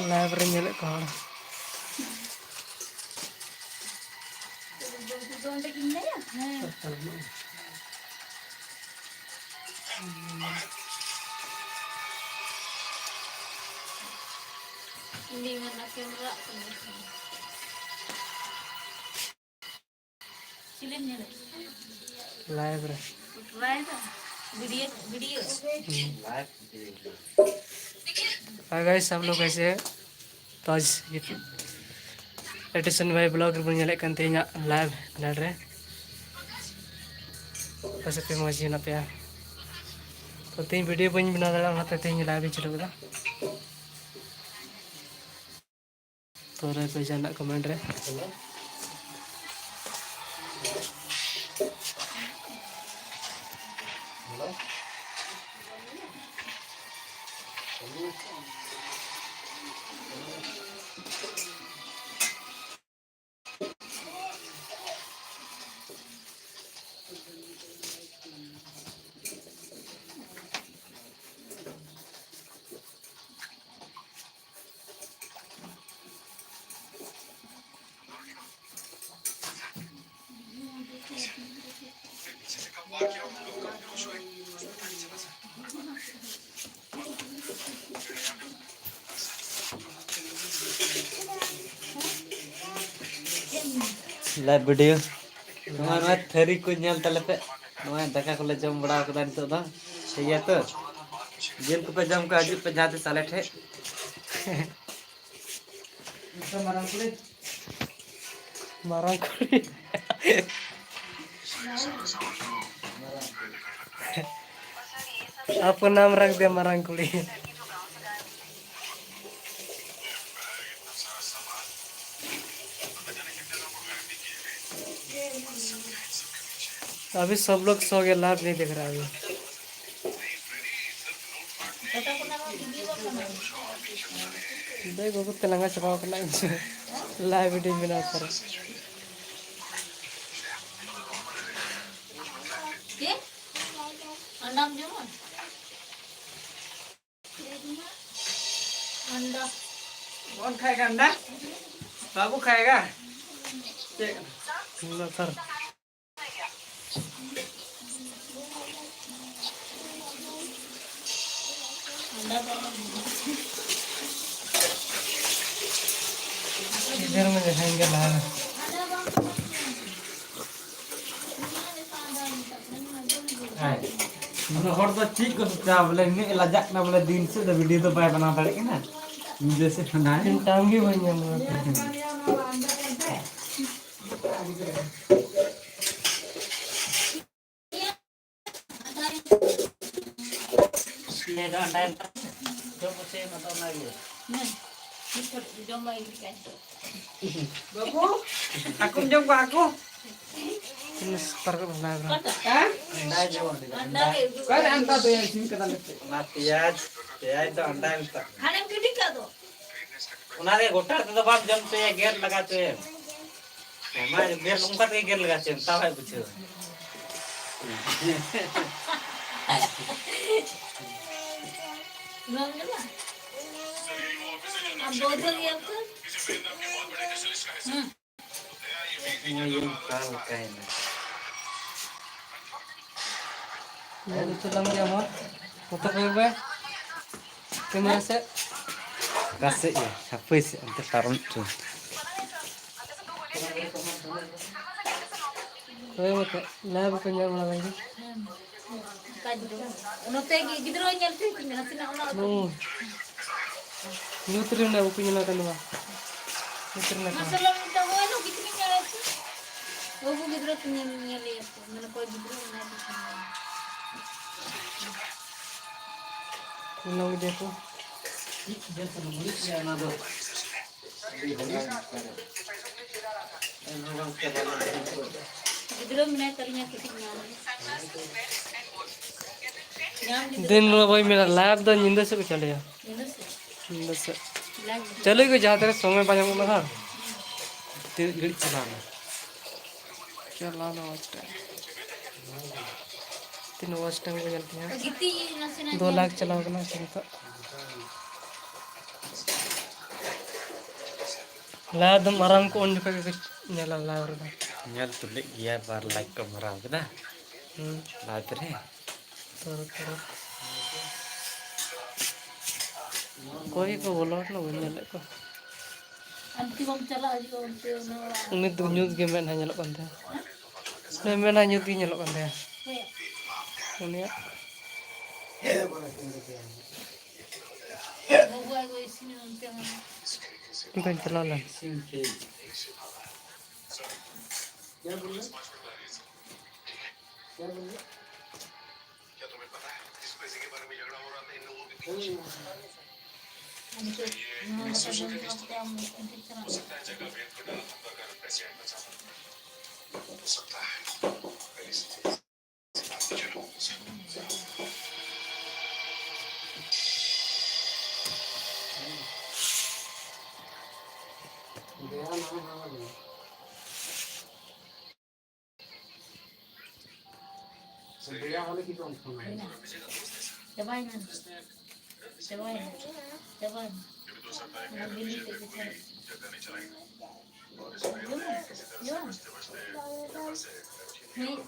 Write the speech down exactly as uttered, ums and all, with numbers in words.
Live ᱨᱮ ᱧᱮᱞᱮᱫ ᱠᱚᱣᱟ ᱦᱚᱲ᱾ ᱞᱟᱭᱤᱵᱷ ᱨᱮ᱾ ᱦᱩᱸ। हाँ गाइस, सब लोग कैसे हैं? तो आज ये ᱮᱴᱮᱥᱚᱱ ᱵᱷᱟᱭ ᱵᱞᱚᱜ ᱨᱮᱵᱚᱱ ᱧᱮᱞᱮᱫ ᱠᱟᱱ ᱛᱮᱦᱮᱧᱟᱜ ᱞᱟᱭᱤᱵᱷ ᱞᱟᱭᱤᱵᱷ ᱨᱮ᱾ ᱯᱟᱥᱮ ᱯᱮ ᱢᱚᱡᱽ ᱜᱮ ᱦᱮᱱᱟᱜ ᱯᱮᱭᱟ᱾ ᱛᱚ ᱛᱮᱦᱮᱧ ᱵᱷᱤᱰᱤᱭᱳ ᱵᱟᱹᱧ ᱵᱮᱱᱟᱣ ᱫᱟᱲᱮᱭᱟᱜᱼᱟ, ᱚᱱᱟᱛᱮ ᱛᱮᱦᱮᱧ ᱞᱟᱭᱤᱵᱷ ᱤᱧ ᱪᱟᱹᱞᱩ ᱠᱮᱫᱟ᱾ ᱛᱚ ᱞᱟᱹᱭ ᱯᱮ ᱡᱟᱦᱟᱱᱟᱜ ᱠᱚᱢᱮᱱᱴ ᱨᱮ᱾ Live video. ᱱᱚᱣᱟ, ᱱᱚᱣᱟ ᱛᱷᱟᱹᱨᱤ ᱠᱚ ᱧᱮᱞ ᱛᱟᱞᱮ ᱯᱮ᱾ ᱱᱚᱜᱼᱚᱭ ᱫᱟᱠᱟ ᱠᱚᱞᱮ ᱡᱚᱢ ᱵᱟᱲᱟ ᱠᱟᱫᱟ ᱱᱤᱛᱚᱜ ᱫᱚ᱾ ᱴᱷᱤᱠ ᱜᱮᱭᱟ ᱛᱚ? ᱡᱤᱞ ᱠᱚᱯᱮ ᱡᱚᱢ ᱠᱟᱜ, ᱦᱤᱡᱩᱜ ᱯᱮ ᱡᱟᱦᱟᱸ ᱛᱤᱥ ᱟᱞᱮ ᱴᱷᱮᱡ᱾ ᱢᱟᱨᱟᱝ ᱠᱩᱲᱤ᱾ ᱟᱯᱱᱟᱢ ᱨᱟᱠᱷ ᱫᱮ ᱢᱟᱨᱟᱝ ᱠᱩᱲᱤ᱾ अभी सब लोग सो गए, लाइव नहीं देख रहा अभी। ᱫᱟᱹᱭ ᱵᱟᱹᱵᱩ ᱛᱮ ᱞᱟᱸᱜᱟ ᱪᱟᱵᱟᱣ ᱠᱟᱱᱟ ᱤᱧ᱾ ᱞᱟᱭᱤᱵᱷ ᱵᱷᱤᱰᱤᱭᱳ ᱵᱮᱱᱟᱣ ᱯᱚᱨᱮ᱾ ᱪᱮᱫ? ᱟᱱᱰᱟᱢ ᱡᱚᱢᱟ? ᱟᱱᱰᱟ᱾ कौन खाएगा अंडा? बाबू खाएगा? ठीक है। ᱞᱟᱛᱟᱨ᱾ इधर में दिखाएंगे लाल। ᱩᱱᱟᱹᱜ ᱦᱚᱲ ᱫᱚ ᱪᱮᱫ ᱠᱚ ᱥᱚᱪᱟ ᱵᱚᱞᱮ, ᱱᱤᱱᱟᱹᱜ ᱞᱟᱡᱟᱜ ᱠᱟᱱᱟ ᱵᱚᱞᱮ, ᱫᱤᱱ ᱥᱮᱫ ᱫᱚ ᱵᱷᱤᱰᱤᱭᱳ ᱫᱚ ᱵᱟᱭ ᱵᱮᱱᱟᱣ ᱫᱟᱲᱮᱭᱟᱜ ᱠᱟᱱᱟ᱾ ᱧᱤᱫᱟᱹ ᱥᱮᱫ ᱦᱟᱱᱟ ᱴᱟᱝ ᱜᱮ ᱵᱟᱹᱧ ᱧᱟᱢ ᱠᱟᱫᱟ᱾ ᱞᱟᱹᱭ ᱫᱚ ᱟᱱᱰᱟ ᱮᱢ ᱠᱟᱛᱮ ᱡᱚᱢ ᱦᱚᱪᱚᱭᱮᱢ, ᱟᱫᱚ ᱚᱱᱟᱜᱮ᱾ ᱦᱮᱸ, ᱡᱚᱢ ᱵᱟᱭ ᱤᱫᱤ ᱠᱟᱭ᱾ ᱵᱟᱹᱵᱩ, ᱦᱟᱹᱠᱩᱢ ᱡᱚᱢ ᱠᱚᱣᱟ, ᱦᱟᱹᱠᱩ? ᱛᱤᱱᱟᱹᱜ ᱥᱩᱯᱟᱨ ᱠᱚ ᱵᱮᱱᱟᱣ ᱠᱟᱱᱟ᱾ ᱦᱮᱸ? ᱟᱱᱰᱟ ᱡᱚᱢ ᱟᱹᱰᱤ ᱫᱚ, ᱟᱱᱰᱟ᱾ ᱚᱠᱟᱨᱮ ᱟᱱᱰᱟ ᱫᱚᱭᱟ ᱤᱥᱤᱱ ᱠᱟᱫᱟ ᱞᱮ? ᱚᱱᱟ ᱯᱮᱸᱭᱟᱡᱽ, ᱯᱮᱸᱭᱟᱡᱽ ᱫᱚ ᱟᱱᱰᱟ ᱢᱮᱛᱟᱜ᱾ ᱦᱟᱱᱮᱢ ᱜᱤᱰᱤ ᱠᱟᱜ ᱫᱚ᱾ ᱚᱱᱟᱜᱮ ᱜᱚᱴᱟ ᱛᱮᱫᱚ ᱵᱟᱢ ᱡᱚᱢ ᱦᱚᱪᱚᱭᱟ, ᱜᱮᱨ ᱞᱟᱜᱟ ᱦᱚᱪᱚᱭᱮᱢ᱾ ᱦᱮᱸ, ᱢᱟ ᱜᱮᱨ, ᱚᱱᱠᱟ ᱛᱮᱜᱮ ᱜᱮᱨ ᱞᱟᱜᱟ ᱦᱚᱪᱚᱭᱮᱢ, ᱛᱟᱣ ᱵᱟᱭ ᱵᱩᱡᱷᱟᱹᱣᱟ᱾ ᱵᱟᱢ ᱡᱚᱢᱟ? ᱟᱢ ᱵᱚᱫᱚᱞ ᱜᱮᱭᱟᱢ ᱛᱚ? ᱦᱩᱸ᱾ ᱱᱚᱜᱼᱚᱭ ᱤᱧ ᱚᱠᱟ ᱞᱮᱠᱟᱭᱮᱱᱟ᱾ ᱧᱮᱞ ᱦᱚᱪᱚ ᱞᱟᱝ ᱜᱮᱭᱟ ᱢᱟ᱾ ᱱᱚᱛᱮ ᱠᱚᱭᱚᱜ ᱢᱮ᱾ ᱠᱮᱢᱮᱨᱟ ᱥᱮᱫ᱾ ᱚᱠᱟ ᱥᱮᱫ ᱭᱟ? ᱦᱟᱹᱯᱟᱹᱭ ᱥᱮᱫ, ᱚᱱᱛᱮ ᱯᱟᱨᱚᱢ ᱦᱚᱪᱚ᱾ ᱦᱳᱭ, ᱵᱟᱠᱷᱟᱡ ᱞᱟᱦᱟ ᱵᱟᱠᱚ ᱧᱮᱞ ᱵᱟᱲᱟ ᱞᱮᱱ ᱜᱮ᱾ ᱦᱮᱸ᱾ ᱚᱱᱠᱟ ᱜᱤᱫᱽᱨᱟᱹ᱾ ᱱᱚᱛᱮ ᱜᱮ ᱜᱤᱫᱽᱨᱟᱹ ᱧᱮᱞ ᱦᱚᱪᱚᱭ ᱛᱤᱧ ᱠᱟᱱᱟ, ᱛᱤᱱᱟᱹᱜ ᱚᱱᱟ ᱩᱛᱩ᱾ ᱦᱩᱸ᱾ ᱧᱩᱛ ᱨᱮ ᱢᱮᱱᱟᱜᱼᱟ, ᱵᱟᱠᱚ ᱧᱮᱞ ᱠᱟᱱ ᱛᱟᱢᱟ᱾ ᱧᱩᱛ ᱨᱮ ᱢᱮᱱᱟᱜ ᱠᱚᱣᱟ᱾ ᱢᱟᱥᱟᱞᱟ ᱢᱤᱫᱴᱟᱝ ᱦᱩᱭ ᱮᱱᱟ, ᱜᱤᱫᱽᱨᱟᱹ ᱧᱮᱞ ᱦᱚᱪᱚ᱾ ᱵᱟᱹᱵᱩ ᱜᱤᱫᱽᱨᱟᱹ ᱠᱚ ᱧᱮᱞ, ᱧᱮᱞᱮᱭᱟ ᱠᱚ᱾ ᱢᱟᱱᱮ ᱚᱠᱚᱭ ᱜᱤᱫᱽᱨᱟᱹ ᱢᱮᱱᱟᱭ ᱛᱟᱠᱚ᱾ ᱧᱮᱞ ᱠᱮᱫᱮᱭᱟ ᱠᱚ᱾ ᱚᱱᱟ ᱫᱚ᱾ ᱜᱤᱫᱽᱨᱟᱹ ᱢᱮᱱᱟᱭ ᱛᱟᱹᱞᱤᱧᱟ ᱠᱟᱹᱴᱤᱡ ᱢᱟ᱾ ᱧᱟᱢ ᱜᱤᱫᱽᱨᱟᱹ᱾ ᱫᱤᱱ ᱨᱮ ᱵᱟᱹᱧ ᱢᱮᱱᱟ, live ᱫᱚ ᱧᱤᱫᱟᱹ ᱥᱮᱫ ᱠᱚ ᱪᱟᱹᱞᱩᱭᱟ᱾ ᱧᱤᱫᱟᱹ ᱥᱮᱫ? ᱧᱤᱫᱟᱹ ᱥᱮᱫ᱾ Live ᱪᱟᱹᱞᱩᱭ ᱠᱚ ᱡᱟᱦᱟᱸ ᱛᱤᱱᱟᱹᱜ ᱥᱚᱢᱚᱭ ᱵᱟᱝ ᱧᱟᱢᱚᱜ ᱠᱟᱱᱟ ᱦᱟᱸᱜ᱾ ᱛᱤᱱᱟᱹᱜ ᱜᱷᱟᱹᱲᱤᱡ ᱪᱟᱞᱟᱣᱱᱟ? ᱪᱟᱞᱟᱣᱱᱟ watch time᱾ ᱛᱤᱱᱟᱹᱜ watch time ᱠᱚ ᱧᱮᱞ ᱛᱤᱧᱟ? ᱜᱤᱛᱤᱡ ᱱᱟᱥᱮᱱᱟᱜ ᱫᱩ ᱧᱮᱞ ᱞᱟᱠᱷ ᱦᱚᱪᱚᱭ ᱪᱟᱞᱟᱣ ᱢᱮ᱾ ᱠᱟᱱᱟ ᱥᱮ ᱱᱤᱛᱚᱜ? ᱞᱟᱦᱟ ᱫᱚᱢ ᱟᱨᱟᱢ ᱠᱚ ᱩᱱ ᱡᱚᱠᱷᱚᱱ ᱜᱮᱠᱚ ᱧᱮᱞᱟ ᱞᱟᱦᱟ ᱨᱮᱫᱚ᱾ ᱧᱮᱞ ᱛᱩᱞᱩᱡ ᱜᱮᱭᱟ, ᱵᱟᱨ ᱞᱟᱠᱷ ᱠᱚ ᱢᱟᱨᱟᱣ ᱠᱮᱫᱟ᱾ ᱦᱩᱸ᱾ ᱞᱟᱦᱟ ᱨᱮ᱾ ᱛᱚᱨᱚ, ᱛᱚᱨᱚ᱾ ᱚᱠᱚᱭ ᱠᱚ ᱵᱚᱞᱚ ᱠᱟᱱᱟ, ᱵᱟᱹᱧ ᱧᱮᱞᱮᱫ ᱠᱚᱣᱟ᱾ ᱟᱢ ᱠᱤ ᱵᱟᱢ ᱪᱟᱞᱟᱜ ᱦᱤᱡᱩᱜᱼᱟ ᱚᱱᱛᱮ ᱚᱱᱟ ᱚᱲᱟᱜ? ᱩᱱᱤ ᱫᱚ ᱧᱩᱛ ᱜᱮ ᱢᱮᱫᱦᱟ ᱧᱮᱞᱚᱜ ᱠᱟᱱ ᱛᱟᱭᱟ᱾ ᱩᱱᱤ ᱢᱮᱫᱦᱟ ᱧᱩᱛ ᱜᱮ ᱧᱮᱞᱚᱜ ᱠᱟᱱ ᱛᱟᱭᱟ᱾ ᱦᱮᱸ᱾ ᱩᱱᱤᱭᱟᱜ᱾ ᱵᱟᱹᱵᱩ ᱟᱭᱳ ᱤᱥᱤᱱ ᱚᱱᱛᱮ ᱦᱚᱸ᱾ ᱚᱱᱛᱮᱧ ᱪᱟᱞᱟᱣ ᱞᱮᱱ᱾ ᱪᱟᱵᱟᱭᱮᱱᱟ᱾ ᱪᱟᱵᱟᱭᱮᱱᱟ᱾ ᱪᱟᱵᱟᱭᱮᱱᱟ᱾ ᱚᱱᱟ ᱵᱤᱞᱤ ᱛᱮᱫ ᱜᱮ ᱪᱟᱵᱟᱭᱮᱱᱟ᱾ ᱡᱚᱢᱟ? ᱡᱚᱢᱟ? ᱦᱮᱸ᱾